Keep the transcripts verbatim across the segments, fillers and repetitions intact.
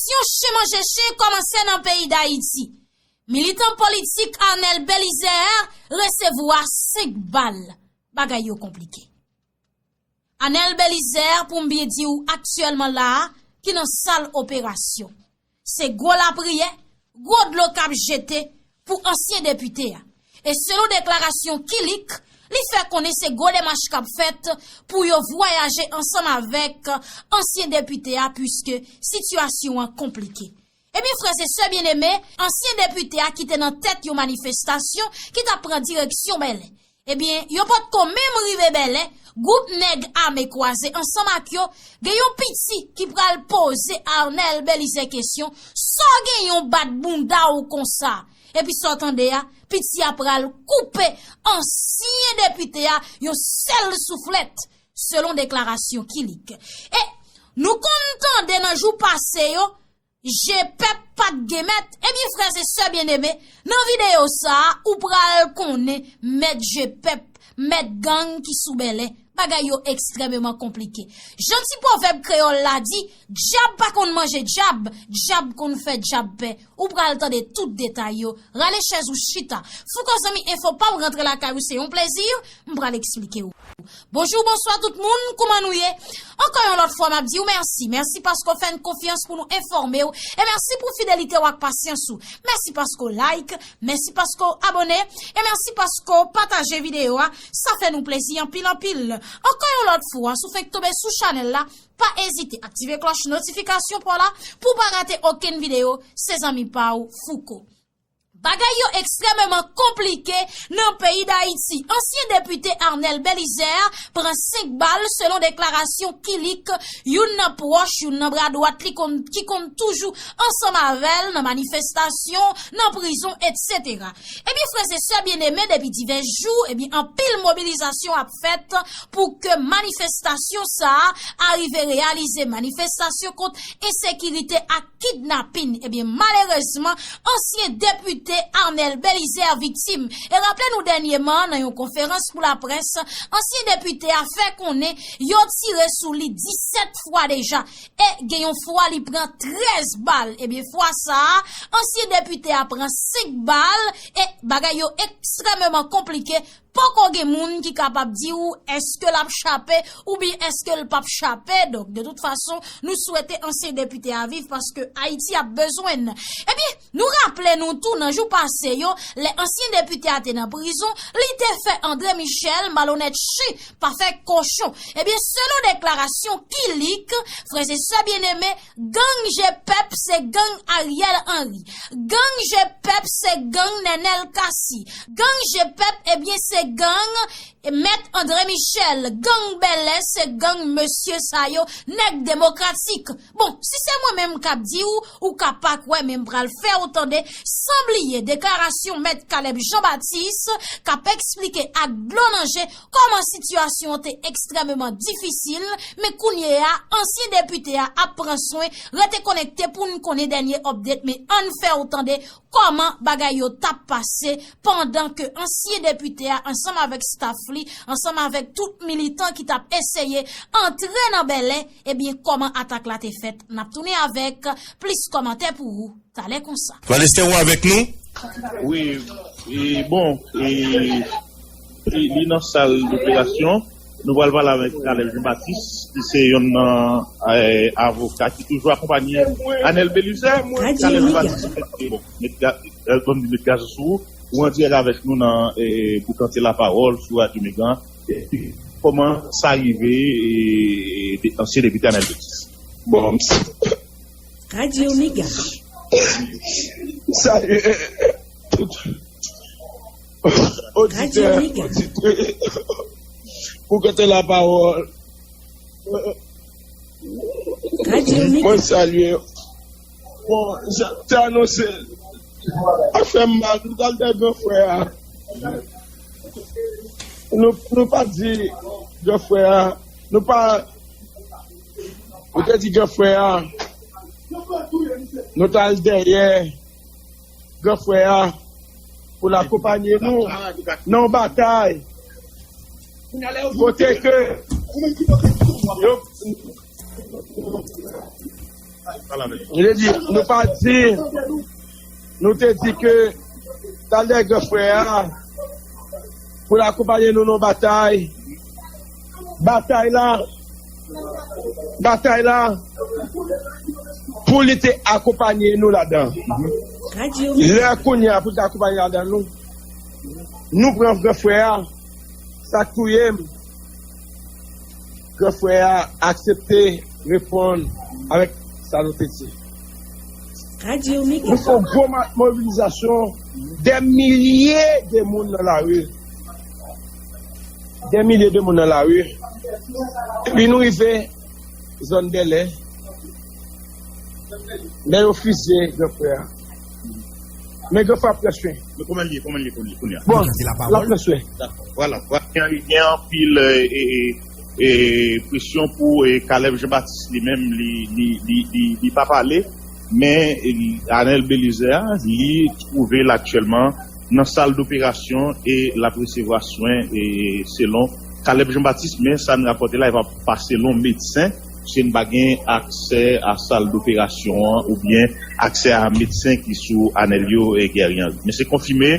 Operasyon chen manje chen kòmanse nan peyi Dayiti. Militan politik Arnel Belizaire resevwa senk bal. Bagay yo konplike. Arnel Belizaire, pou m byen di w, aktyèlman la a, ki nan sal operasyon. Se gwo lapriyè, gwo dlo k ap jete pou ansyen depite a. E selon deklarasyon Kilik, li fè konnen se gwo demach k ap fèt pou yo vwayaje ansanm avèk ansyen depite a, piske sitiyasyon an konplike. Ebyen, frè e sè byeneme, ansyen depite a ki te nan tèt yon manifestasyon ki t ap pran direksyon Bèlè. Ebyen, yo potko menm rive Bèlè, gwoup nèg ame kwaze ansanm ak yo, gen yon piti ki pral poze Arnel Belizaire kesyon, sa w gen yon bat bounda w konsa? Epi sa w tande a, piti a pral koupe ansyen depite a yon sèl souflèt, selon deklarasyon Kilik. E nou konn tande nan jou pase yo, Je pèp pa t gen mèt. Ebyen, frè e sè byeneme, nan videyo sa a, ou pral konnen mèt je pèp, mèt gang ki sou Bèlè. Bagay yo ekstrèmeman konplike. Jan ti pwovèb kreyòl la di, dyab pa konn manje dyab, dyab konn fè dyab pè. Ou pral tande tout detay yo. Rale chèz ou chita. Fouko zanmi enfo pa w rantre lakay ou, se yon plezi. M pral eksplike w. Bonjou, bonswa tout moun, kouman nou ye? Ankò yon lòt fwa, m ap di w mèsi. Mèsi paske w fè n konfyans pou nou enfòme w. E mèsi pou fidelite w ak pasyans ou. Mèsi paske w like, mèsi paske w abòne, e mèsi paske w pataje videyo a. Sa fè nou plezi anpil, anpil. Ankò yon lòt fwa, si w fenk tonbe sou chanèl la, pa ezite aktive klòch notifikasyon pa w la pou w pa rate okenn videyo. Se zanmi pa w, Fouko. Bagay yo ekstrèmeman konplike nan peyi Dayiti. Ansyen depite Arnel Belizaire pran senk bal, selon deklarasyon Kilik, youn nan pwòch, youn nan bra dwat li konn, ki konn toujou ansanm avè l nan manifestasyon, nan prizon, etsetera. Ebyen, frè e sè byeneme, depi divès jou, ebyen, anpil mobilizasyon ap fèt pou ke manifestasyon sa a rive reyalize, manifestasyon kont ensekirite ak kidnapin. Ebyen, malerezman, ansyen depite Arnel Belizaire viktim. E raple nou dènyèman, nan yon konferans pou laprès, ansyen depite a fè konnen yo tire sou li disèt fwa deja. E gen yon fwa li pran trèz bal. Ebyen, fwa sa a, ansyen depite a pran senk bal. E bagay yo ekstrèmeman konplike. Poko gen moun ki kapab di w èske l ap chape oubyen èske l p ap chape. Donk, de tout fason, nou swete ansyen depite a viv paske Ayiti ap bezwen n. Ebyen, nou raple nou tou nan jou pase yo, lè ansyen depite a te nan prizon, li te fè André Michel malonèt chen, pa fè kochon. Ebyen, selon deklarasyon Kilik, frè e sè byeneme, gang je pèp se gang Ariel Henry. Gang je pèp se gang Nenel Cassy. Gang je pèp, ebyen, se gang Mèt André Michel. Gang Bèlè se gang mesye sa yo, nèg demokratik. Bon, si se mwen menm k ap di w, ou ka pa kwè, men m pral fè w tande, san bliye deklarasyon Mèt Caleb Jean Baptiste, k ap eksplike ak dlo nan je kòman sitiyasyon an te ekstrèmeman difisil, men kounye a, ansyen depite a ap pran swen. Rete konekte pou n konnen dènye update, men ann fè w tande kòman bagay yo t ap pase pandan ke ansyen depite a, ansanm avèk staff li, ansanm avèk tout militan ki t ap eseye antre nan Bèlè, ebyen, kòman atak la te fèt. N ap tounen avèk plis kòmantè pou ou talè konsa. Valestin, ou avèk nou? Wi, e, bon, e, e, li nan sal doperasyon. Nou pral pale avèk Caleb Jean Baptiste, ki se youn nan, e, avoka ki toujou akonpanye Anèl Belizaire. Caleb Jean Baptiste, bon, met ga-, e, ban m di met gaz sou ou. Ou an dirèk avèk nou nan, e, Boukante Lapawòl sou Radyo Mega. E, kòman sa rive, e, de, ansyen depite Anèl Belizaire? Bon, Radyo Mega. Sa, e, e, tout oditè, oditris, pou kite lapawòl. Mwen salye. Bon, jan te anonse, sa fè m mal, nou t al dèyè gran frè a. Nou, nou pa di gran frè a, nou pa, nou te di gran frè a, nou t al dèyè gran frè a pou l akonpanye nou nan yon batay kote ke yo, Pale avè l. Li di, nou pa di, nou te di ke talè gran frè a pou l akonpaye nou nan batay. Batay la, batay la, pou li te akonpaye nou ladan. Lè kounye a pou li te akonpaye ladan nou, nou pran gran frè a, sa k touye m, gran frè a aksepte reponn avèk sa nou te di. Nou fè yon gwo ma- mobilizasyon, dè milye de moun nan lari. Dè milye de moun nan lari. Epi nou rive zòn Bèlè. Lè yo fizye gran frè a. Men gran frè a ap pran swen. Men kòman l ye, kòman l ye kounye a? Bon, l ap pran swen. Dakò. Vwala, vwala. Gen, gen anpil e, e, e, e, presyon pou e, Caleb Jean Baptiste li menm, li, li, li, li, li pa pale. Men e, Anel Belizaire, li twouve l aktyèlman nan sal doperasyon e l ap resevwa swen e, selon Caleb Jean Baptiste, men sa n rapòte la, e pa, pa selon medsen, paske n pa gen aksè a sal doperasyon an oubyen aksè a medsen ki sou Anel yo e Guerrier Henry. Men se konfime,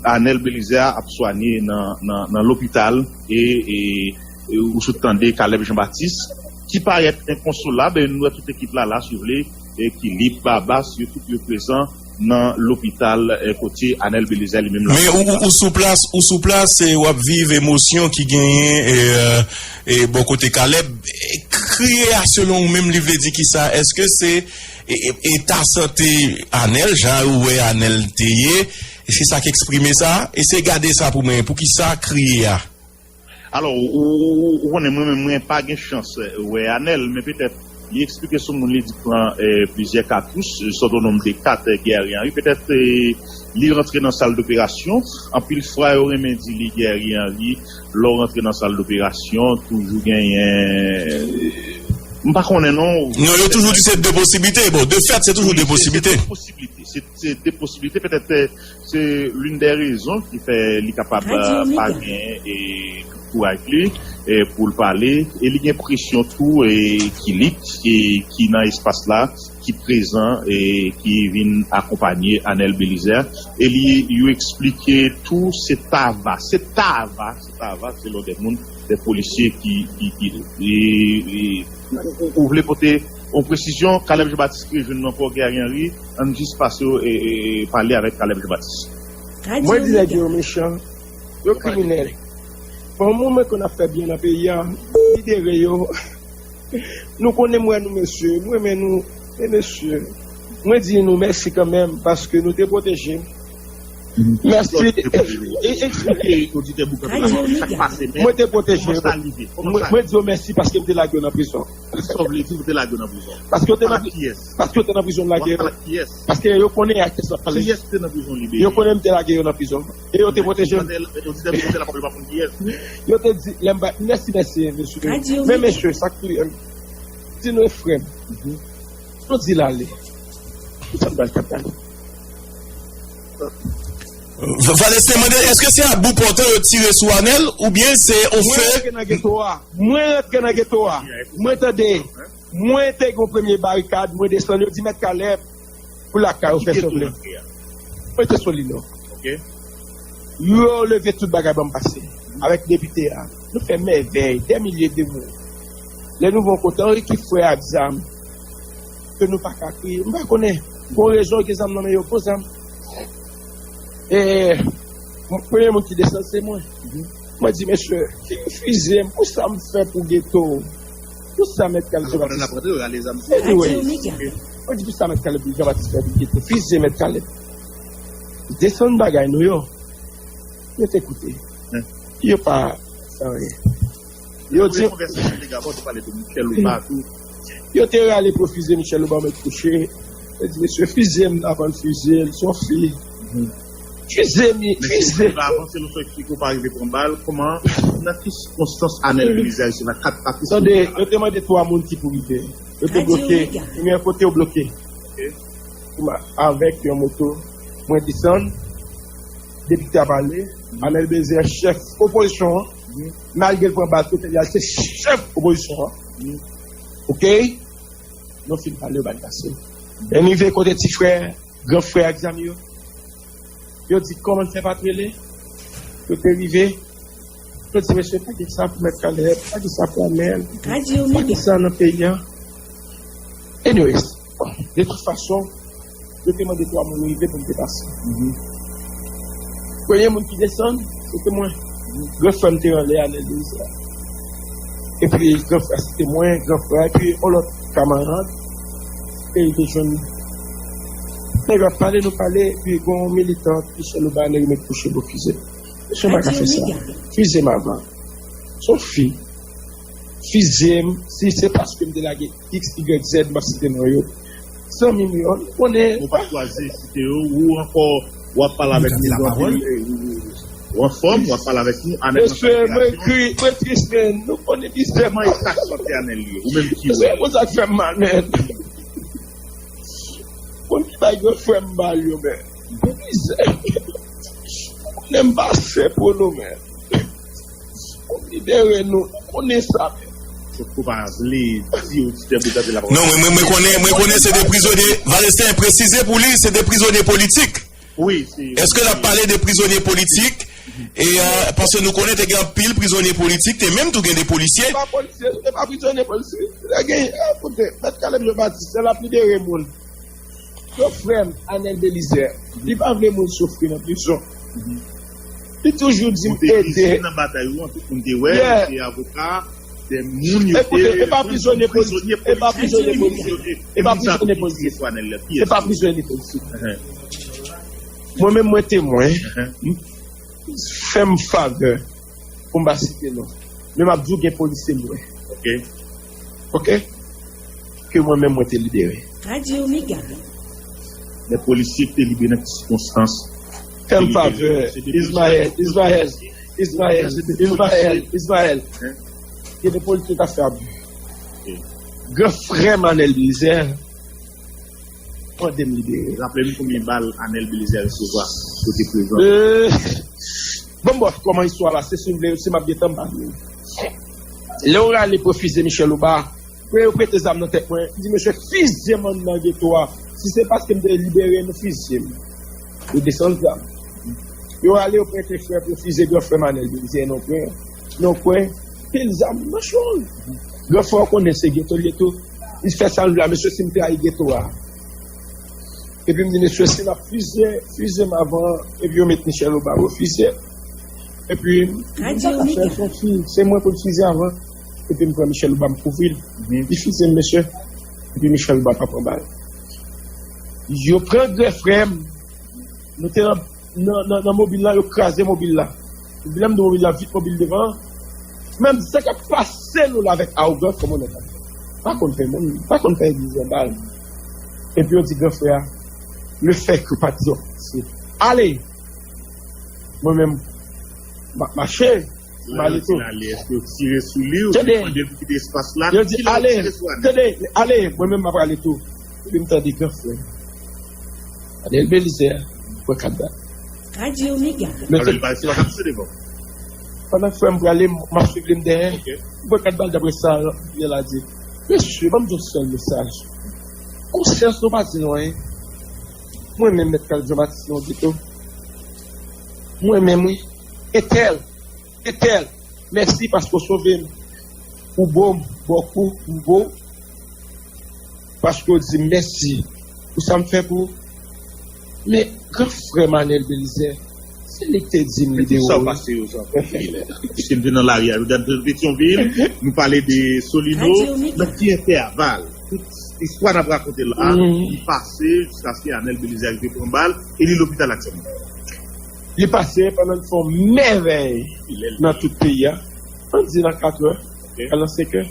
Anel Belizaire ap swanye nan, nan, nan lopital e, e, e ou sot tande Caleb Jean Baptiste, ki parèt enkonsolab, e nou wè tout ekip la la, si w vle, e ki lib, Babas, yo tout yo prezan nan lopital e, kote Anel Belizaire li menm la. Men ou, ou, ou sou plas, ou sou plas, e w ap viv emosyon ki genyen e, e, e bò kote Caleb. E, kriye a, selon ou menm, li vle di kisa? Èske se e, e, eta sante Anel, jan ou wè Anel te ye? E se sa k eksprime sa? Eseye gade sa pou mwen. Poukisa kriye a? Alò, ou, ou, ou, ou konnen mwen menm, mwen pa gen chans e, wè Anel, men petèt li eksplike sou moun li di pran e, plizyè katouch, e, sòt o nonm de kat e, Guerrier Henry. Petèt e, li rantre nan sal doperasyon. Anpil fwa, yo renmen di li Guerrier Henry, lè w rantre nan sal doperasyon, toujou genyen e, m pa konnen non. Non, yo toujou di se de posiblite. Bon, de fèt, se toujou de posiblite. Se de posiblite. Se, se de posiblite. Petèt e, se l'une des raisons ki fè li kapab e, pa gen e, tout kouraj li e, pou l pale. E li gen presyon tou e, ki lit e, ki nan espas la, ki prezan e, ki vin akonpanye Anel Belizaire. E li, yo eksplike tou se Tava, se Tava, se Tava, selon de moun, de polisye ki, ki, ki e, e, ou, ou, ou vle pote yon presizyon, Caleb Jean Baptiste ki rejwenn nou ankò, Guerrier Henry, ann jis pase e, e, pale avèk Caleb Jean Baptiste. Mwen di nèg yo mechan, yo kriminèl. Bon, mwen, mwen konn ap fè byen nan peyi a, lidere yo. Nou konnen mwen nou mesye, mwen men nou, men mesye. Mwen di nou mèsi kanmenm paske nou te pwoteje m. Mèsi. E, e, e, e, oditè Boukante, sa k pase, men mwen te pwoteje yo. Mwen, mwen di yo mèsi paske m te lage yo nan prizon. Sa w vle di, ou te lage yo nan prizon? Paske yo te nan pri-, paske yo te nan prizon, m lage yo. Paske yo konnen a kiyès m ap pale. Kiyès te nan prizon libere? Yo konnen m te lage yo nan prizon. E yo te pwoteje m. Yo te di, lè m ba, mèsi, mèsi, mesye. Men mesye, sa k pi, di nou e frè m. Yo di l ale. Sa m pral kap ale. V-, Valestin mande, èske se a bout pòtan yo tire sou Anel, oubyen se yon fè? Mwen rantre nan geto a. Mwen rantre nan geto a. Mwen tande. Mwen te gen yon premye barikad, mwen desann, yo di, Mèt Caleb, pou lakay ou fè sa w vle. Mwen te Solino. Yo leve tout bagay ban m pase. Avèk depite a. Nou fè mèvèy, dè milye de moun. Lè nou vin yon kote, yon ekip frè ak zam. Ke nou pa ka kriye. M pa konnen. Gon rezon, gen zam nan men yo, gon zam. E, premye moun ki desann, se mwen. Mwen di, mesye, fizye m, pou sa m fè pou geto? Pou sa Mèt Caleb Jean Baptiste? Anyway, mwen di, pou sa Mèt Caleb Jean Baptiste fè pou geto? Fizye Mèt Caleb. Desann bagay nou yo. Yo te koute. Yo pa fè anyen. Yo di, yo te rale pou fizye Michel Obama te kouche. Yo di, mesye, fizye m avan l fizye l, se yon fi. Fizye m, fizye. Avan, se nou fè eksplike ou pa rive pran bal, kòman, nan ki sikonstans Anel Belizaire se la kat pa ki. Tande, yo te mande twa moun ki pou rive. Yo te bloke, premye kote yo bloke. Avèk yon moto, mwen desann, depite a pale, Anel Belizaire chèf opozisyon an, malgre l pran bal kote l al, se chèf opozisyon an. Oke? Nou fin pale, yo pa t pase. Lè n rive kote ti frè, gran frè ak zanmi yo, yo di kòman l fè pa t rele. Yo te rive, yo di, "Mesye, pa gen sa pou Mèt Caleb, pa gen sa pou Anèl, pa gen sa nan peyi a." Anyways, bon, de tout fason, yo te mande twa moun rive pou m te pase. Premye moun ki desann, se te mwen. Gran frè m te anlè a, Anèl Belizaire. Epi gran frè, se te mwen, gran frè, epi yon lòt kamarad, e li te jwenn. Nèg ap pale, nou pale, epi gon militan, Michel Obama, nèg met kouche bò fize. Mesye, m pa ka fè sa. Fize m avan. Se yon fi. Fize m, si se paske m te lage X, Y, Z, m p ap site non yo. Zanmi m yo, nou konnen. Ou pa chwazi site yo, ou ankò, w ap pale avèk nou, ou anfòm, w ap pale avèk nou, Anèl. Mesye, mwen gri, mwen tris, men nou konnen bizè. Kòman e sa k sante Anèl ye? Ou menm ki wè? Mesye, konn sa k fè m mal, men. Konn ki bay gran frè m ba l yo, men. Mwen bizè. Konnen m pa se polo, men. Pou libere nou, nou konnen sa, men. Sòf ou pa vle di oditè pou tande la pawòl. Non, mwen, mwen, mwen konnen, mwen konnen se de prizonye, Valesten presize pou li, se de prizonye politik. Wi, se. Èske l ap pale de prizonye politik? E, euh, paske nou konnen te gen anpil prizonye politik, te menm tou gen de polisye. Se pa polisye, se pa prizonye politik. Te gen, eh, koute, Mèt Caleb Jean Baptiste, l ap libere moun. Yo frè m, Anèl Belizaire, li pa vle moun soufri nan prizon. Li toujou di m ede. Ou te vizib nan batay ou an, tout moun te wè, ou te avoka, de moun yo te. Ekoute, e pa prizonye politik, e pa prizonye politik, e pa prizonye politik, e pa prizonye politik. Mwen menm, mwen temwen, fè m favè pou m pa site non. Men m ap di w gen polisye m wè. Ok. Ok? Ke mwen menm mwen te libere. Radyo Mega. Men polisye ki te libere nan ki sikonstans? Fè m favè, Ismaël, Ismaël, Ismaël, Ismaël, Ismaël. Gen de polisye k ap fè abi. Gran frè m Anèl Belizaire mande m libere. Raple m konbyen bal Anèl Belizaire resevwa kote prezan? Euh, bon, bon, kòman istwa la? Se si m vle, si m ap gen tan, m pa vle. Lè yo rale pou fize Michel Obama, premye yo prete zam nan tèt mwen, m di, "Mesye, fize m anndan geto a. Si se paske m te libere nou, fize m." Yo desann zam. Yo ale, yo prete frè pou fize gran frè m Anèl Belizaire, non, frè. Non, frè. Pil zam nan chòl. Gran frè w konnen se geto l ye tou. Li fè sa l vle a, mesye, si m trayi geto a. Epi m di, "Mesye, si n ap fize, fize m avan." Epi yo met Michel Obama fize. Epi m di, "M pa ka fè l, se yon fi, se mwen pou l fize avan." Epi m pran Michel Obama, m kouvri l. Li fize m, mesye. Epi Michel Obama pa pran bal. Yo pran gran frè m. Nou te nan, nan, nan, nan mobil la, yo kraze mobil la. Lè m di mobil la, vit mobil devan an. Menm sa k ap pase nou la avèk awogans kòm yon nèg la. Pa konn fè moun, pa konn fè egzanp bal. Epi yo di gran frè a, le fè ke w pa di yon, se ale. Mwen menm, m ap mache, m ale tou. Lè yo di l ale, èske yo tire sou li, ou te mande l pou kite espas la? Yo di ale, tande, ale, mwen menm m ap ale tou. Epi m tande gran frè m, Anèl Belizaire, pran kat bal. Radyo Mega. Alò, li pa, se pa k ap sou devan. Pandan frè m prale, m ap swiv li, m dèyè. Ok. M pran kat bal, daprè sa Anèl la di. Mesye, ban m di yon sèl mesaj. Konsyans nou pa di nou anyen. Mwen menm, Mèt Kal Jean Baptiste, non, di tou. Mwen menm, wi. Entèl. Etèl, mèsi paske w sove m. Ou bo m, bòkou, m bo w. Paske w di m mèsi pou sa m fè pou ou. Men, gran frè m Anèl Belizaire, se li k te di m li dewo. Sa w pase yo, sa w fè. Piske m te nan lari a, Jordan, te Petyonvil, nou pale de Solino, nan ki entèval tout istwa n ap rakonte la, li pase jiskaske Anèl Belizaire rive pran bal, e li lopital aktyèlman. Li pase pandan l fè yon mèvèy nan tout peyi a. Ann di nan katrè, al nan senkè.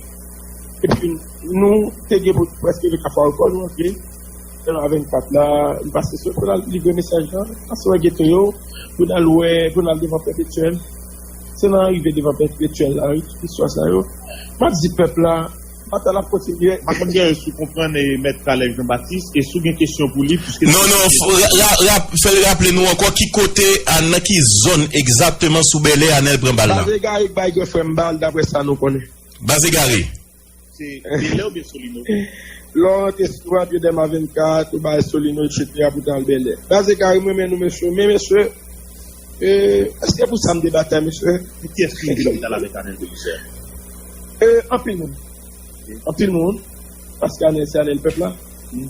Epi nou te gen pou prèske de kat fwa rekò, nou antre. Nan vennkat la, li pase sou pou n al livre mesaj la. Pase wè geto yo, pou n al wè, pou n al devan Pèpetyèl. Se nan rive devan Pèpetyèl la, wi, tout istwa sa yo. M ap di pèp la, Batay la ap kontinye. M pa konn gen si w konprann, e, Mèt Caleb Jean Baptiste, e si w gen kesyon pou li, piske... Non, non, f-, ra-, ra-, ra-, fè l raple nou ankò ki kote, a, nan ki zòn egzakteman sou Bèlè Anèl pran bal la. Baz Egare k bay gran frè m bal, daprè sa nou konnen. Baz Egare. Se Bèlè oubyen Solino? Lè w rantre sou Papye Dèma vennkat, ou bay Solino, etsetera, pou w ta al Bèlè. Baze Kari, m renmen nou, mesye. Men, mesye, e, èske pou sa m te batay, mesye? Kiyès ki rive lopital avèk Anèl Belizaire? E, anpil moun. Anpil moun. Paske Anèl, se Anèl pèp la.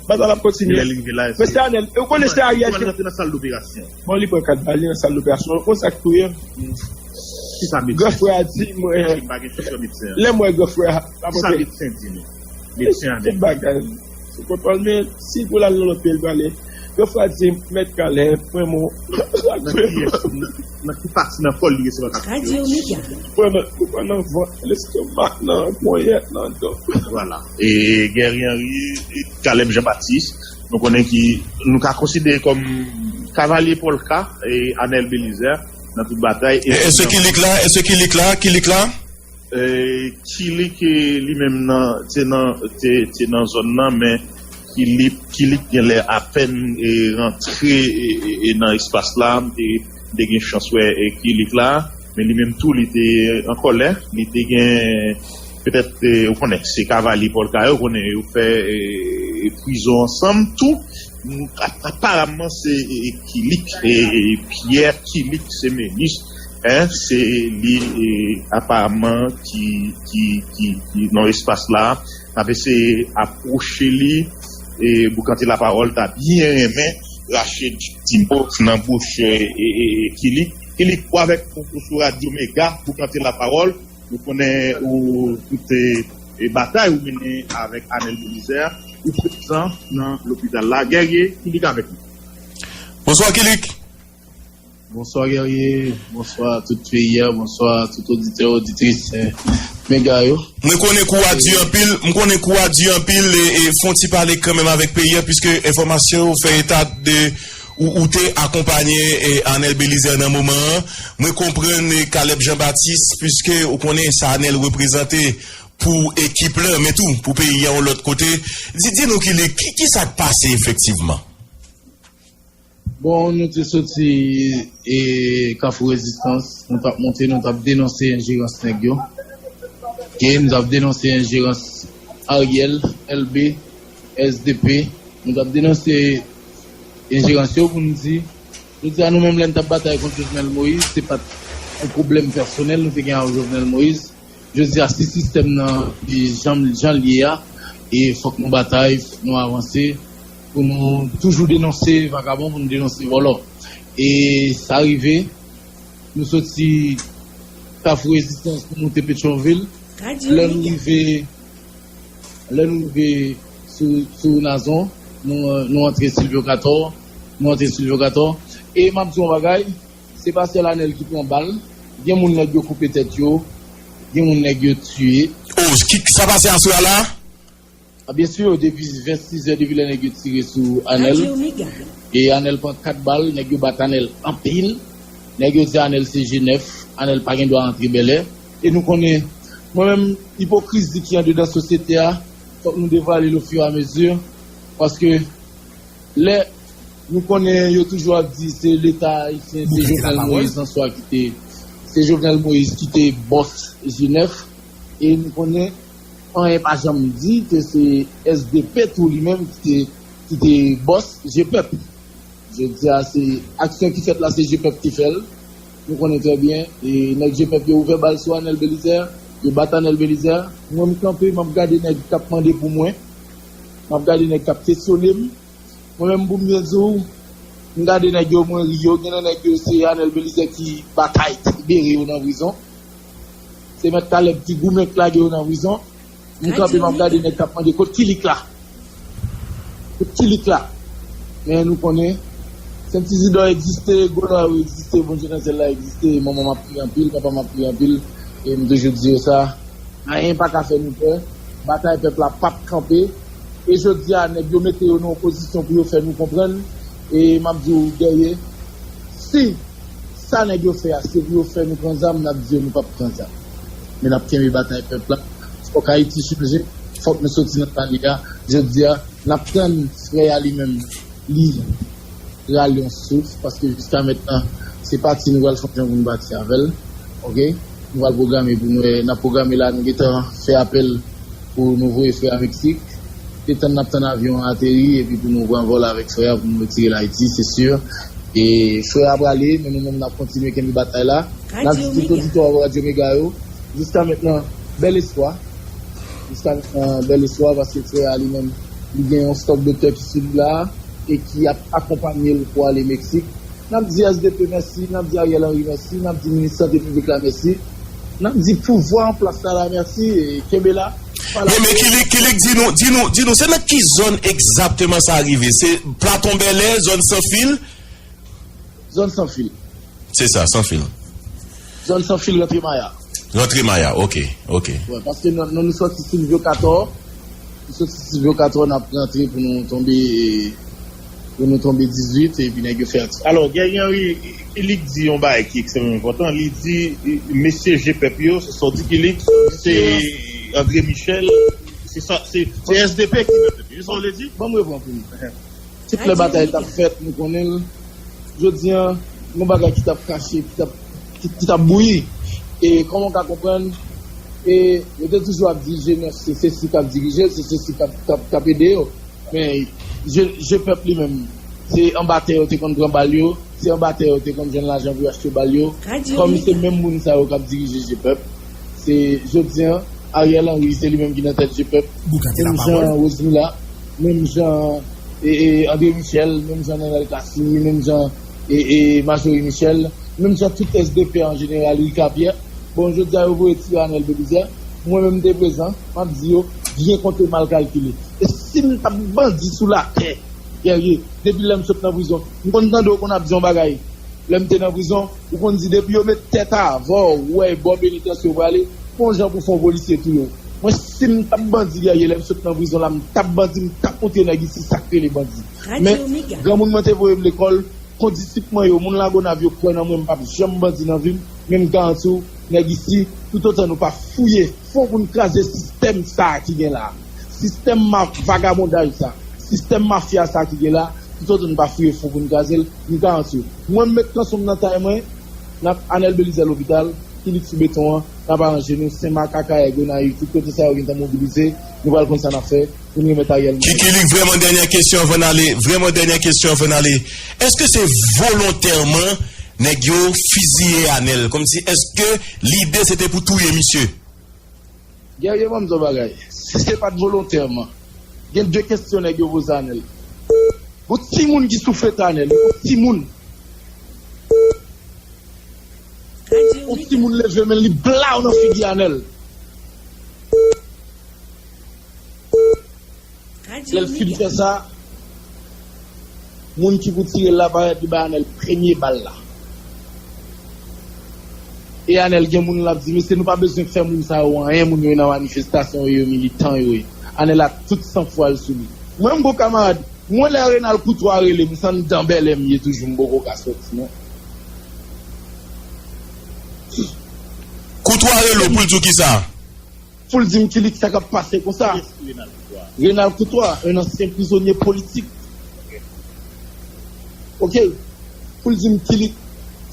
Batay la ap kontinye. Lè li rive la, men se Anèl. Ou konnen se Ariel ki rantre nan sal doperasyon. Bon, li pran kat bal, li nan sal doperasyon. Ou konn sa k touye m? Ki sa medsen? Gran frè a di mwen, lè m wè gran frè a, ki sa medsen di nou? Medsen a di bagay. Se kontwòl, men si pou l al nan lòt peyi, l prale. Gran frè a di, Mèt Kalèb, pran men w. Nan ki, nan, nan ki pati nan kò l li resevwa kat touye? Pran nan, pran nan vant, lestomak, nan ponyèt, nan do. Vwala. E Guerrier Henry, e Caleb Jean Baptiste, nou konnen ki, nou ka konsidere kòm kavalye pòlka, e Anèl Belizaire, nan tout batay. E, e se Kilik la? E se Kilik la? Kilik la? E, Kilik, e, li menm nan, te nan, te, te nan zòn nan, men Kilik, Kilik genlè apèn, e, rantre, e, e, e nan espas la, e, te gen chans wè, e, Kilik la, men li menm tou, li te an kòlè, li te gen, petèt, e, ou konnen, se kavalye pòlka yo, ou konnen, yo fè, e, e, prizon ansanm tou. Ap-, aparamman, se, e, e, Kilik, e, e, Pierre Kilik, se menis, en, se li, e, aparamman, ki, ki, ki, ki nan espas la, n ap eseye apwoche li, e, boukante lapawòl, ta byen renmen rache ti mo nan bouch, e, e, e, Kilik. Kilik, ou avèk nou sou Radyo Mega, boukante lapawòl. Nou konnen ou, ou te, e, batay ou mennen avèk Anèl Belizaire, ou prezan nan lopital la. Guerrier, Kilik avèk nou. Bonswa, Kilik. Bonswa, Guerrier. Bonswa, tout peyi a. Bonswa, tout oditè, oditris, e, Mega yo. Mwen konnen kou a di anpil, mwen konnen kou a di anpil, e, e fè yon ti pale kanmenm avèk peyi a, piske enfòmasyon yo fè eta de ou, ou te akonpaye, e, Anèl Belizaire nan moman an. Mwen konprann, e, Caleb Jean Baptiste, piske ou konnen sa Anèl reprezante pou ekip la, men tou pou peyi a yon lòt kote. Di, di nou Kilik, ki, ki sa k pase efektivman? Bon, nou te soti, e, Kafou Rezistans, nou t ap monte, nou t ap denonse enjerans nèg yo. Ok, nou t ap denonse enjerans Ariel, L B, S D P. Nou t ap denonse enjerans yo pou nou di, nou di a nou menm lè n t ap batay kont Jovenel Moïse, se pa t yon pwoblèm pèsonèl nou te gen ak Jovenel Moïse. Jodi a, si sistèm nan, e, jan, jan l ye a, e fòk nou batay, fòk nou avanse, pou nou toujou denonse vagabon, pou nou denonse vòlò. E sa rive, nou soti Kafou Rezistans pou moute Petyonvil. Lè nou rive, lè nou rive sou, sou Nazon, nou, nou antre Silvyo Katò, nou antre Silvyo Katò. E m ap di yon bagay, se pa sèl Anèl ki pran bal, gen moun nèg yo koupe tèt yo, gen moun nèg yo tiye. Oh, ki, sa pase aswè a la? A, byen si, depi vennsis zè, depi lè nèg yo tire sou Anèl. E Anèl pran kat bal, nèg yo bat Anèl anpil. Nèg yo di Anèl se G nèf, Anèl pa gen dwa antre Bèlè. E nou konnen, mwen menm, ipokrizi ki andedan sosyete a, fòk nou devwale l ofiyamezi, paske lè nou konnen yo toujou ap di se Leta ayisyen, se Jovenel Moïse an swa ki te, se Jovenel Moïse ki te bòs G nèf, e nou konnen anyen pa janm di ke se S D P tou li menm ki te, ki te bòs G pèp. Jodi a, se aksyon ki fèt la, se G pèp ki fè l. Nou konnen trè byen, e nèg G pèp yo ouvè bal sou Anèl Belizaire, yo bat Anèl Belizaire. Mwen, m kanpe, m ap gade nèg k ap mande pou mwen. M ap gade nèg k ap kesyone m. Mwen menm, pou m byen di w, m gade nèg yo, mwen ri yo. Gen nan nèg yo, se Anèl Belizaire ki batay, ki bere yo nan prizon. Se Mèt Caleb ki goumen k lage yo nan prizon. M kanpe, m ap gade nèg k ap mande, "Kot Kilik la? Kot Kilik la?" Men nou konnen, Sent Izidò egziste, Golo yo egziste, Bondye nan syèl la egziste, manman m ap priye anpil, papa m ap priye anpil, e m toujou di yo sa, anyen pa ka fè nou pè, batay pèp la p ap kanpe, e jodi a, nèg yo mete yo nan yon pozisyon pou yo fè nou konprann, e m ap di w, Guerrier, si sa nèg yo fè a, se pou yo fè nou pran zam, n ap di yo nou p ap pran zam. Men n ap kenbe batay pèp la. Fòk Ayiti chanje, fòk nou soti nan sa n ye a. Jodi a, n ap tann frè a li menm, li rale yon souf, paske jiska mentnan, se pati nou pral fè yon jan pou nou pati avè l. Ok? Nou pral pwograme pou nou, n ap pwograme la, nou gentan fè apèl pou nou voye frè a Meksik. Se tann n ap tann avyon an ateri epi pou nou pran vòl avèk frè a pou nou retire l Ayiti, se si. E frè a prale, men nou menm n ap kontinye kenbe batay la. N ap di tout oditè Radyo Mega yo, jiska mentnan, bèl espwa. Jiska mentnan, bèl espwa, paske frè a li menm, li gen yon stòk doktè ki sou li la e ki ap akonpanye l pou ale Meksik. N ap di S D P mèsi, n ap di Ariel Henry mèsi, n ap di minis sante piblik la mèsi, n ap di pouvwa an plas la la mèsi, e kenbe la. Men, men Kilik, Kilik, di nou, di nou, di nou, se nan ki zòn egzakteman sa rive? Se Platon Bèlè, zòn Sanfil? Zòn Sanfil. Se sa, Sanfil. Zòn Sanfil, rantre Maya. Rantre Maya, ok, ok. Wè, paske nou, nou, nou sòti Silvyo Katò, nou sòti Silvyo Katò, n ap rantre pou nou tonbe, pou nou tonbe dizuit, epi nèg yo fè aksyon. Alò, Guerrier Henry, Kilik di yon bagay ki ekstrèmman enpòtan. Li di, mesye G pèp yo, se sa w di, Kilik, se André Michel, se sa, se, se S D P ki nan tèt yo. Se sa w vle di? Ban m reprann pou nou. Tout lè batay t ap fèt, nou konnen l. Jodi a, gon bagay ki t ap kache, ki t ap, ki, ki t ap bouyi. E kòman w ka konprann, e yo te toujou ap di G nèf se, se sesi k ap dirije l, se sesi k ap, k ap, k ap ede yo. Men, G, G pèp li menm, se anba tè yo te konn pran bal yo, se anba tè yo te konn jwenn lajan pou yo achte bal yo. Kòm se menm moun sa yo k ap dirije G pèp, se jodi a, Ariel Henry, se li menm ki nan tèt G pèp. Menm jan Rosemila, menm jan e, e, André Michel, menm jan Nenel Cassy, menm jan e, e, Marjorie Michel, menm jan tout S D P an jeneral, Rika Pierre. Bon, jodi a yo voye tire Anel Belizaire. Mwen menm m te prezan, m ap di yo, byen konte, mal kalkile. E si m t ap bandi sou latè, Guerrier, depi lè m sot nan prizon, m konn tande w konn ap di yon bagay. Lè m te nan prizon, ou konn di depi yo met tèt avè w, ou wè e bò penitansye w prale, gon jan pou fè yon polisye touye w. Mwen, si m t ap bandi, Guerrier, lè m sot nan prizon la, m t ap bandi, m t ap montre nèg isi sa k rele bandi. Men, granmoun mwen te voye m lekòl, kondisip mwen yo, moun Lagonav yo kwè nan mwen, m p ap janm bandi nan vi m, men m garanti w, nèg isi, toutotan nou pa fouye fon pou n kraze sistèm sa a ki gen la a, sistèm ma-, vagabondaj sa, sistèm mafya sa ki gen la, toutotan nou pa fouye fon pou n kraze l, m garanti w. Mwen, m met kanson m nan tay mwen, n ap Anel Belizaire lopital, Kilik sou beton an, n ap aranje nou, Senmak, Akayè, Gonayiv, tout kote sa yo gentan mobilize, nou pral konn sa n ap fè pou n remèt Ariel. Ki, Kilik, vrèman dènyè kesyon anvan n ale, vrèman dènyè kesyon anvan n ale. Èske se volontèman nèg yo fiziye Anel? Kòmsi, èske lide se te pou touye misye? Guerrier, ban m di w bagay. Si se pa t volontèman, gen de kesyon nèg yo poze Anel. Yon timoun ki souflete Anel, yon timoun. Yon timoun leve men li blaw nan figi Anel. Lè l fin fè sa, moun ki pou tire l la parèt, li bay Anel premye bal la. E Anel gen moun l ap di, mesye, nou pa bezwen fè moun sa yo anyen, moun yo nan manifestasyon yo, yo militan yo ye. Anel ak tout sanfwa l sou li. Mwen, m gon kamarad, mwen, lè Renald Courtois rele m, se anndan bèlè m ye toujou, m poko ka sòti, non. Courtois rele w pou l di w kisa? Pou l di m, Kilik, sa k ap pase konsa? Kiyès ki Renald Courtois? Renald Courtois, un ancien prisonnier politique. Ok. Pou l di m, Kilik,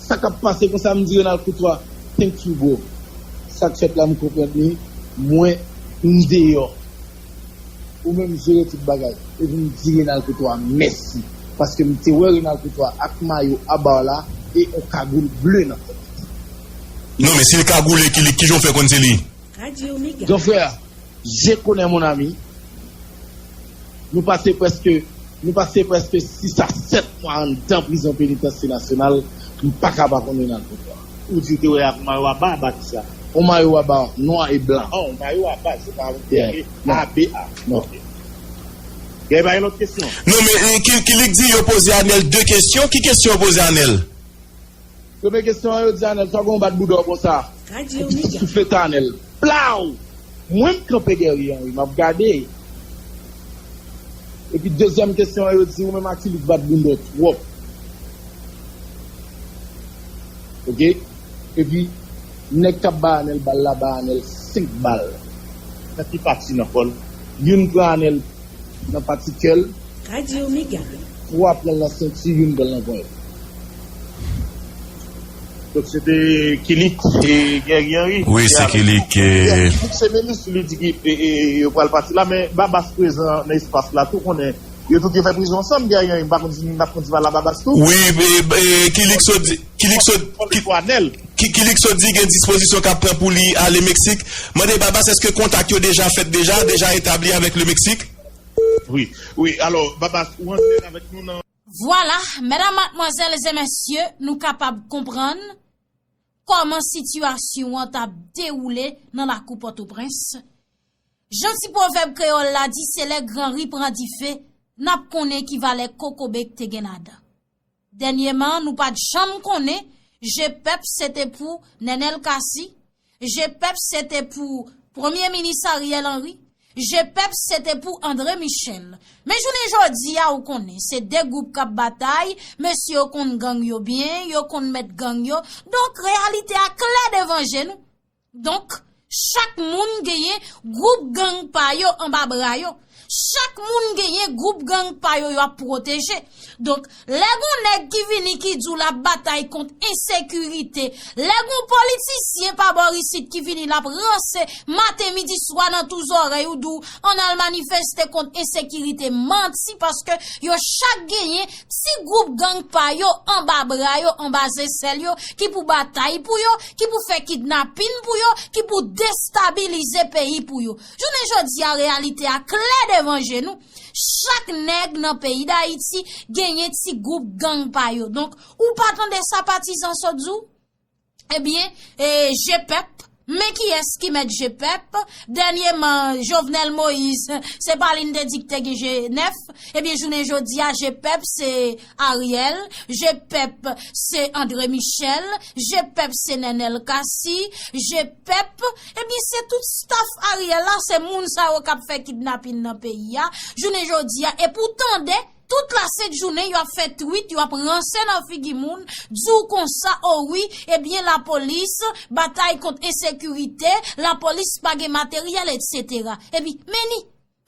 sa k ap pase konsa? M di Renald Courtois, thank you, bro. Sa k fèt la, m konprann li. Mwen, m deyò. Ou menm jere tout bagay. Epi m di Renald Courtois mèsi. Paske m te wè Renald Courtois ak mayo Aba w la e yon kagoul ble nan tèt. Non, men si l kagoule, Kilik, kijan w fè konn se li? Gran frè, je connais mon ami. Nou pase prèske, nou pase prèske sis a sèt mwa anndan prizon penitansye nasyonal, m pa ka pa konn Renald Courtois. Ou di w te wè ak mayo Aba, Aba kisa? On mayo Aba, nwa e blan. Oh, on mayo Aba, se pa A B A. Non. Ok. Gen pa gen lòt kesyon? Non, men, eh, ki, Kilik di yo poze Anel de kesyon. Ki kesyon yo poze Anel? Premye kesyon an, yo di Anel, sa gon bat bouda w konsa? Pou ki ti souflete Anel. Blaw! Mwen, m kanpe Guerrier Henry, m ap gade. Epi dezyèm kesyon an, yo di, ou menm ak Kilik bat bounda w twòp. Ok? Epi, nèg k ap bay Anel bal la, bay Anel senk bal. Nan ki pati nan kò l? Youn pran Anel nan pati kè l. Twa pran l nan senti, youn pran l nan ponyèt. Donk se te Kilik e Guerrier Henry. Wi, se Kilik. Kilik se minis, li di ki e, e, yo pral pati la, men Babas prezan nan espas la tou, konnen yo tou te fè prizon ansanm. Guerrier Henry, m pa konn si n ap konn si pa la Babas tou. Wi, e, e, Kilik sot di, Kilik sot, Ki- Ki- Kilik sot di gen dispozisyon k ap pran pou li ale Meksik. Mande Babas, èske kontak yo deja fèt deja, deja etabli avèk le Meksik? Wi, wi. Alò, Babas, ou antèn avèk nou nan Vwala, medam, madmwazèl e mesye, nou kapab konprann kòman sitiyasyon an t ap dewoule nan lakou Pòtoprens. Jan ti pwovèb kreyòl la di, se lè gran ri pran dife, n ap konnen ki valè kokobe k te gen ladan. Dènyeman, nou pa t janm konnen je pèp se te pou Nènèl Kasi, je pèp se te pou Premye Minis Ariel Henry, je pèp se te pou André Michel. Men jounen jodi a, ou konnen, se de gwoup k ap batay, mesye yo konn gang yo byen, yo konn mèt gang yo. Donk, reyalite a klè devan je nou. Donk, chak moun genyen gwoup gang pa yo anba bra yo. Chak moun genyen gwoup gang pa yo y ap pwoteje. Donk, lè gon nèg ki vini ki di w l ap batay kont ensekirite, lè gon politisyen pa bò isit ki vini l ap ranse maten, midi, swa nan tou zòrèy ou di w ann al manifeste kont ensekirite, manti, paske yo chak genyen ti gwoup gang pa yo anba bra yo, anba zesèl yo, ki pou batay pou yo, ki pou fè kidnapin pou yo, ki pou destabilize peyi pou yo. Jounen jodi a, reyalite a klè devan je nou. Chak nèg nan peyi Dayiti genyen ti gwoup gang pa yo. Donk, ou pa tande sa patizan sot di w? Ebyen, e, je pèp, men kiyès ki mèt je pèp? Dènyeman, Jovenel Moïse, se pa li n te di k te gen je nèf? Ebyen, jounen jodi a, je pèp se Ariel, je pèp se André Michel, je pèp se Nènèl Cassy, je pèp, ebyen, se tout staff Ariel la, se moun sa yo k ap fè kidnapin nan peyi a. Jounen jodi a, epi w tande, tout lasent jounen, yo ap fè twit, yo ap ranse nan figi moun, di w konsa, o wi, ebyen, lapolis, batay kont ensekirite, lapolis pa gen materyèl, etsetera. Epi, men ni,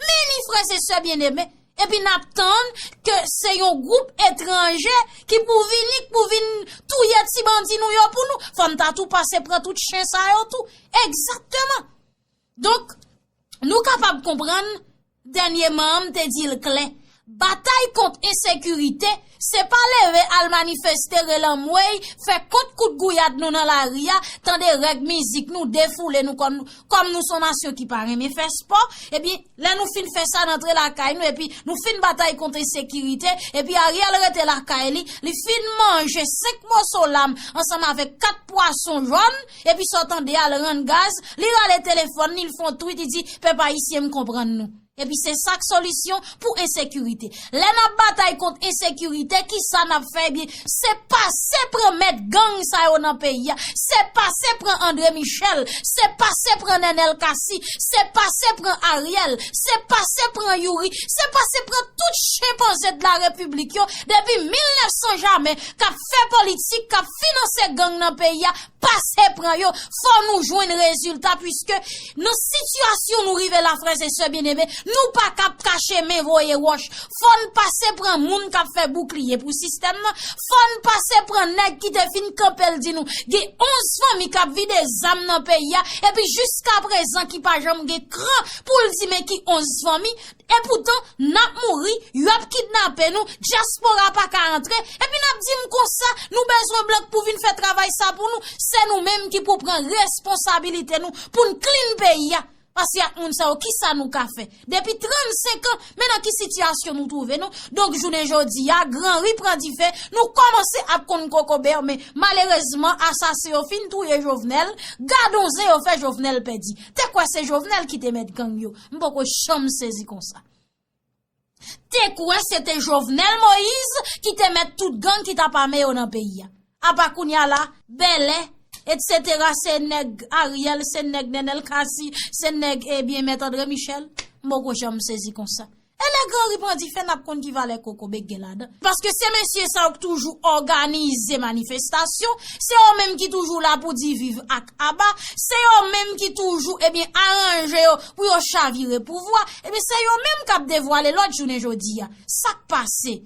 men ni, frè e sè byeneme, epi n ap tann ke se yon gwoup etranje ki pou vini, ki pou vin touye ti bandi nou yo pou nou. Fò n ta tou pase pran tout chen sa yo tou. Egzakteman. Donk, nou kapab konprann, dènyeman an, m te di l klè, batay kont ensekirite, se pa leve al manifeste, rele anmwey, fè kont kout gouyad nou nan lari a, tande règ mizik nou, defoule nou kòm, kòm nou se yon nasyon ki pa renmen fè spò. Ebyen, lè nou fin fè sa, n antre lakay nou, epi nou fin batay kont ensekirite, epi Ariel rete lakay li, li fin manje senk moso lam ansanm avèk kat pwason jòn, epi sa w tande a, l rann gaz, li rale telefòn li, l fè yon twit, li di, pèp ayisyen, m konprann nou. Epi se sa k solisyon pou ensekirite. Lè n ap batay kont ensekirite, kisa n ap fè? Ebyen, se pase pran mèt gang sa yo nan peyi a. Se pase pran André Michel. Se pase pran Nènèl Cassy. Se pase pran Ariel. Se pase pran Youri. Se pase pran tout chenpanze de la repiblik yo depi mil nèf san jamè k ap fè politik, k ap finanse gang nan peyi a. Pase pran yo, fò nou jwenn rezilta, piske nan sitiyasyon nou rive la, frè e sè byeneme, nou pa kab kache men voye wòch. Fò n pase pran moun k ap fè boukliye pou sistèm nan. Fò n pase pran nèg ki te fin kanpe l di nou gen onz fanmi k ap vide zam nan peyi a, epi jiskaprezan ki pa janm gen kran pou l di men ki onz fanmi. Epoutan, n ap mouri, y ap kidnape nou, dyaspora pa ka antre, epi n ap di m konsa, nou bezwen blan k pou vin fè travay sa pou nou, se nou menm ki pou pran responsabilite nou pou n clean peyi a. Paske ak moun sa yo, kisa nou ka fè? Depi trannsenk an, men nan ki sitiyasyon nou twouve nou. Donk, jounen jodi a, gran ri pran dife, nou kòmanse ap konn kokobe, men malerezman, asasen yo fin touye Jovenel, gadon zen yo fè Jovenel pèdi. Te kwè se Jovenel ki te mèt gang yo. M poko janm sezi konsa. Te kwè se te Jovenel Moïse ki te mèt tout gang ki t ap ame yo nan peyi a. Apa kounye a la, Bèlè, etsetera, se nèg Ariel, se nèg Nènèl Cassy, se nèg, ebyen, Mèt André Michel. M poko janm sezi konsa. E lè gran ri pran dife, n ap konn ki valè kokobe k gen ladan. Paske se mesye sa yo k toujou òganize manifestasyon, se yo menm ki toujou la pou di viv ak aba, se yo menm ki toujou, ebyen, aranje yo pou yo chavire pouvwa, ebyen, se yo menm k ap devwale lòd jounen jodi a. Sa k pase?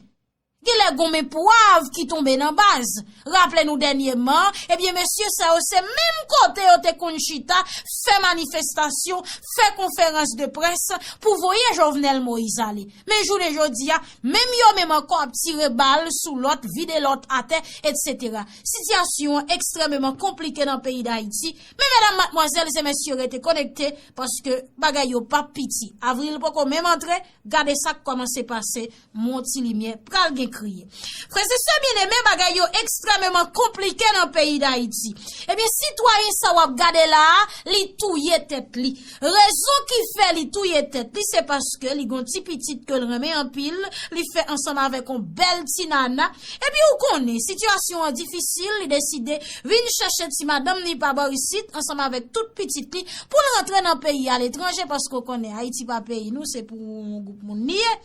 Genlè gon men pwav ki tonbe nan baz. Raple nou dènyèman, ebyen, mesye sa yo se menm kote yo te konn chita, fè manifestasyon, fè konferans de près pou voye Jovenel Moïse ale. Men jounen jodi a, menm yo menm ankò ap tire bal sou lòt, vide lòt atè, etsetera. Sitiyasyon an ekstrèmeman konplike nan peyi Dayiti. Men medam, madmwazèl e mesye, rete konekte, paske bagay yo p ap piti. Avril poko menm antre, gade sa k kòmanse pase, mon ti limyè pral gen kriye. Frè e sè byeneme, bagay yo ekstrèmeman konplike nan peyi Dayiti. Ebyen, sitwayen sa w ap gade la a, li touye tèt li. Rezon ki fè li touye tèt li, se paske li gon ti pitit ke l renmen anpil, li fè ansanm avèk yon bèl ti nana. Epi ou konnen, sitiyasyon an difisil, li deside vin chèche ti madanm li pa bò isit, ansanm avèk tout pitit li, pou l rantre nan peyi aletranje, paske ou konnen Ayiti pa peyi nou, se pou yon gwoup moun li ye.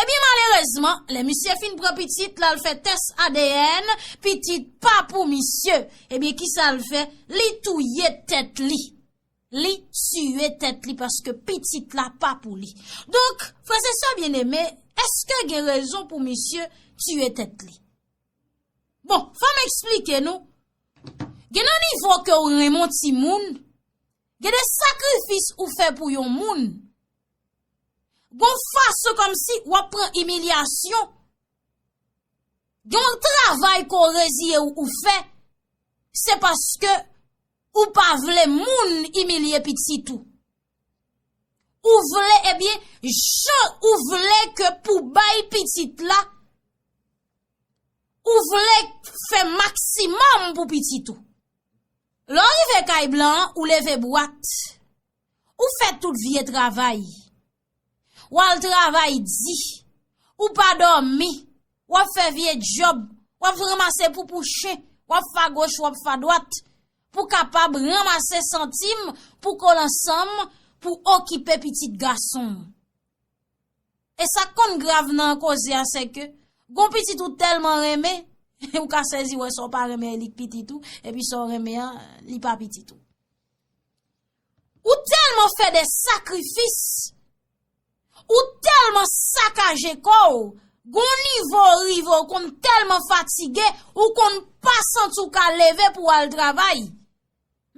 Ebyen, malerezman, lè misye fin pran pitit, l al fè tès A D N, pitit pa pou misye. Ebyen, kisa l fè? Li touye tèt li. Li tiye tèt li paske pitit la pa pou li. Donk, frè e sè byeneme, èske gen rezon pou misye tiye tèt li? Bon, fò m eksplike nou. Gen nan nivo ke w renmen yon timoun, gen de sakrifis ou fè pou yon moun. Gon fason kòmsi w ap pran imilyasyon. Gen yon travay ke w reziye w ou fè, se paske ou pa vle moun imilye pitit ou. Ou vle, ebyen, jan ou vle ke pou bay pitit la, ou vle fè maksimòm pou pitit ou. Lè w rive kay blan an, ou leve bwat. Ou fè tout vye travay. W al travay di. Ou pa dòmi. W ap fè vye djòb. W ap ranmase poupou chen. W ap fè agoch, w ap fè adwat. Pou kapab ranmase santim pou kole ansanm pou okipe pitit gason w. E sa k konn grav nan koze a, se ke gon pitit ou tèlman renmen, ou ka sezi wè sa w pa renmen e li k pitit ou, epi sa w renmen an, li pa pitit ou. Ou tèlman fè de sakrifis, ou tèlman sakaje kò w, gon nivo w rive, ou konn tèlman fatige, ou konn pa santi w ka leve pou w al travay.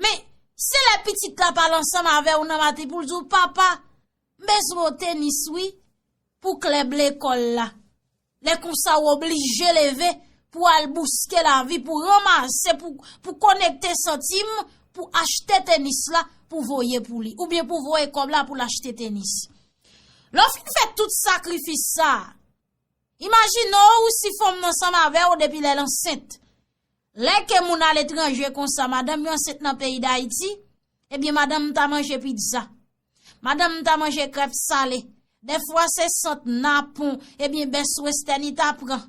Men, se lè pitit la pale ansanm avè w nan maten pou l di w, "Papa, m bezwen yon tenis, wi, pou klèb lekòl la." Lè konsa, w oblije leve pou al bouske lavi, pou ranmase, pou, pou konekte santim, pou achte tenis la, pou voye pou li, oubyen pou voye kòb la pou l achte tenis. Lè w fin fè tout sakrifis sa a, imajine w si fanm nan ansanm avè w depi lè l ansent. Lè ke moun aletranje konsa, madanm yo ansent nan peyi Dayiti, ebyen, madanm ta manje pizza. Madanm ta manje krèp sale. Dèfwa se sant napon, ebyen, bès westèn li ta pran.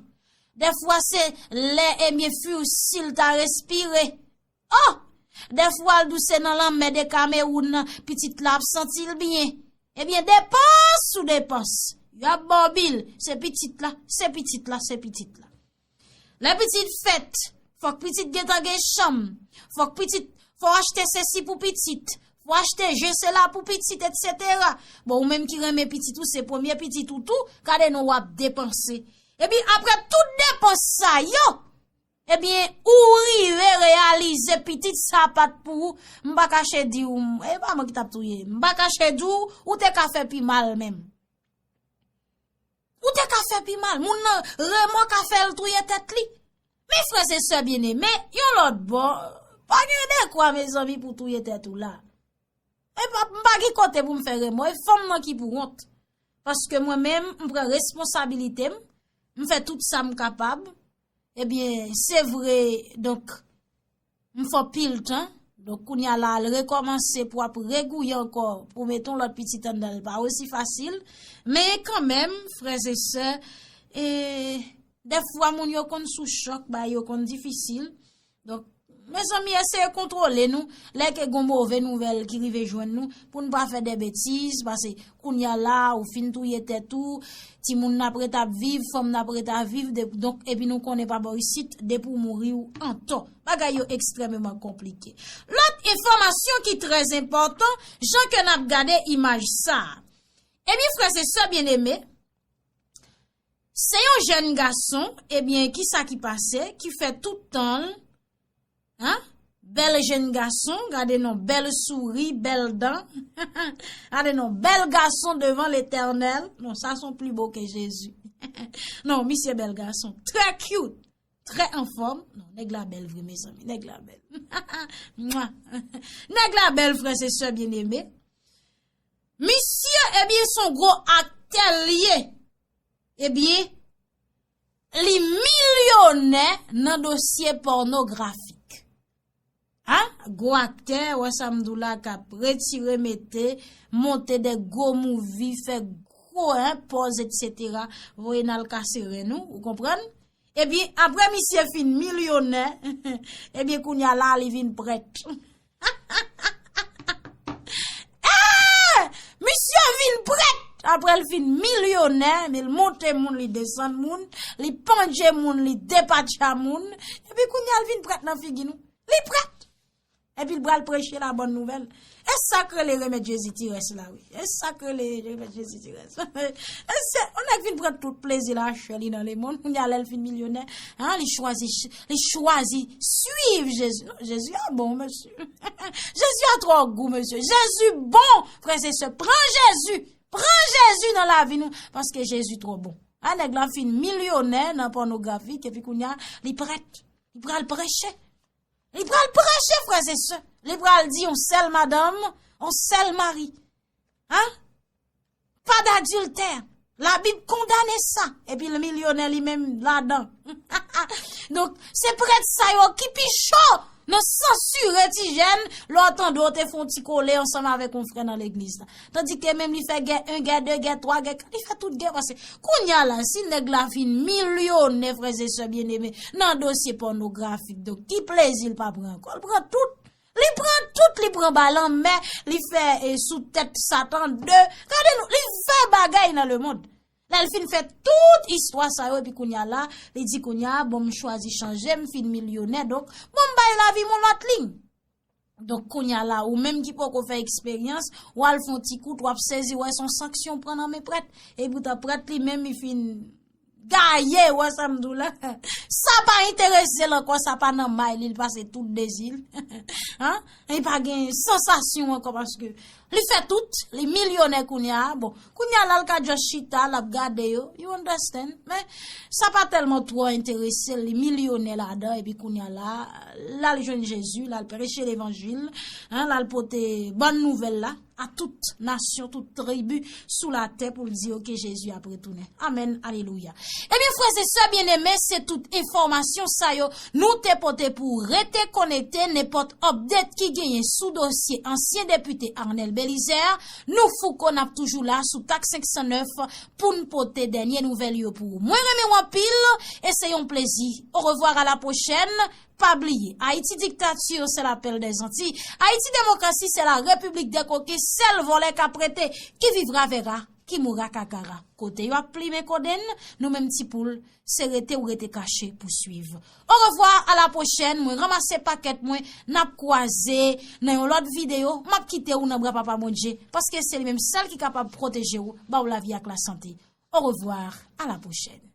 Dèfwa se lè, ebyen, fwi si l ta respire. Oh! Dèfwa l di w se nan lanmè de Kamewoun nan pitit la ap santi l byen. Ebyen, depans sou depans. Y ap ba w bil. Se pitit la, se pitit la, se pitit la. Lè pitit fèt, fòk pitit gentan gen chanm. Fòk pitit, fò w achte sesi pou pitit. Fò w achte je sela pou pitit, etsetera. Bon, ou menm ki renmen pitit ou, se premye pitit ou tou, gade nan w ap depanse. Epi apre tout depans sa yo, ebyen, ou rive reyalize pitit sa pa t pou ou. M pa kache di w, e pa mwen ki t ap touye. M pa kache di w, ou te ka fè pi mal menm. Ou te ka fè pi mal. Moun nan, remò ka fè l touye tèt li. Men frè e sè byeneme, yon lòt bò, pa gen dekwa, mezanmi, pou touye tèt ou la. E pa, m pa gen kote pou m fè remò, e fanm nan ki pou wont. Paske mwen menm, m pran responsabilite m, m fè tout sa m kapab. Ebyen, se vre, donk, m fè pil tan. Donk, kounye a la, al rekòmanse pou ap regouye ankò, pou mete yon lòt pitit anndan l, pa osi fasil. Men kanmenm, frè e sè, e, dèfwa moun yo konn sou chòk, bagay yo konn difisil. Donk, mezanmi, eseye kontwole nou, lè ke gon move nouvèl ki rive jwenn nou, pou n pa fè de betiz, paske kounye a la, ou fin touye tèt ou, timoun n ap ret ap viv, fanm n ap ret ap viv, de, donk, epi nou konnen pa bò isit, depi w mouri, w antò. Bagay yo ekstrèmeman konplike. Lòt enfòmasyon ki trè enpòtan, jan ke n ap gade imaj sa a. Ebyen, frè e sè byeneme, Se yon jèn gason, ebyen, kisa ki pase, ki fè tout tan l, hein? Bèl jèn gason, gade non, bèl souri, bèl dan, gade non, bèl gason devan Letènèl. Non, sa son pli bo ke Jezi. Non, misye bèl gason, trè cute, trè anfòm. Non, nèg la bèl vre, mezanmi, nèg la bèl. Mwa. Nèg la bèl, frè e sè byeneme. Misye, ebyen, son gwo aktè l ye. Ebyen, li milyonè nan dosye pònografik. Ha? Gwo aktè, wè sa m di w la, k ap retire mete, monte de gwo mouvi, fè gwo, hein, pòz, etsetera. Voye n al kase ren nou, ou konprann? Ebyen, apre misye fin milyonè, ebyen, kounye a la, li vin prèt. Eh! Misye vin prèt! Apre l fin milyonè, men l monte moun, li desann moun, li pandje moun, li depatcha moun. Epi kounye a l vin prèt nan figi nou. Li prèt! Epi l pral preche la bòn nouvèl. E sa k rele remèt Jezi ti rès la, wi. E sa k rele remèt Jezi ti rès. E se, yon nèg vin pran tout plezi lachè li nan lemonn. Kounye a lè l fin milyonè, hein, li chwazi, li chwazi swiv Jezi. Non, Jezi a bon, mesye. Jezi a twò gou, mesye. Jezi bon, frè e sè. Pran Jezi. Pran Jezi nan lavi nou, paske Jezi twò bon. A nèg la fin milyonè nan pònografik, epi kounye a, li prèt. Li pral preche. Li pral preche, frè e sè. Li pral di yon sèl madanm, yon sèl mari. Hein? Pa d'adiltè. Labib kondane sa. Epi l milyonè li menm ladan. Donk, se prèt sa yo ki pi cho nan sansire ti jèn, lè w tande w te fè yon ti kole ansanm avèk yon frè nan legliz la. Tandike menm li fè gè en, gè de, gè twa, gè kat, li fè tout gè pase. Kounye a la, si nèg la fin milyonè, frè e sè byeneme, nan dosye pònografik, donk ki plezi l pa pran ankò? L pran tout. Li pran tout, li pran ba lanmè, li fè, eh, sou tèt Satan de. Gade nou, li fè bagay nan lemonn. Lè l fin fè tout istwa sa yo, epi kounye a la, li di kounye a, bon, m chwazi chanje, m fin milyonè, donk, bon, m bay lavi m yon lòt liy. Donk, kounye a la, ou menm ki poko fè eksperyans, w al fè yon ti kout, w ap sezi, wè, se yon sanksyon w pran nan men prèt. E poutan, prèt li menm, li fin gaye, wè sa m di w la. Sa pa enterese l ankò, sa pa nan may li, li pase tout dezi l. Hein? Li pa gen sansasyon ankò paske li fè tout, li milyonè kounye a. Bon, kounye a la, l ka just chita, l ap gade yo. You understand? Men, sa pa tèlman twò enterese l, li milyonè ladan, epi kounye a la, l al jwenn Jezi, l al preche levanjil, hein, l al pote bòn nouvèl la a tout nasyon, tout tribi sou latè pou l di yo ke Jezi ap retounen. Amèn, alelouya. Ebyen, frè e sè byeneme, se tout enfòmasyon sa yo nou te pote pou w. Rete konekte, nenpòt update ki genyen sou dosye ansyen depite Arnel Belizaire, nou Fouco, n ap toujou la sou Tak senk san nèf pou n pote dènye nouvèl yo pou ou. Mwen renmen w anpil e se yon plezi. Orevwa, a la pwochèn. Pa bliye, Ayiti diktati, c'est l'appel des Antilles. Ayiti demokrasi, c'est la République des coquins. Sèl vòlè k ap rete, qui vivra verra, qui mourra kakara. Kote yo ap plimen kodenn, nou menm ti poul, se rete ou rete kache pou swiv. Orevwa, a la pwochèn, mwen ranmase pakèt mwen, n ap kwaze nan yon lòt videyo, m ap kite ou nan bra Papa Bondye, paske se li menm sèl ki kapab pwoteje ou, ba ou lavi ak lasante. Orevwa, a la pwochèn.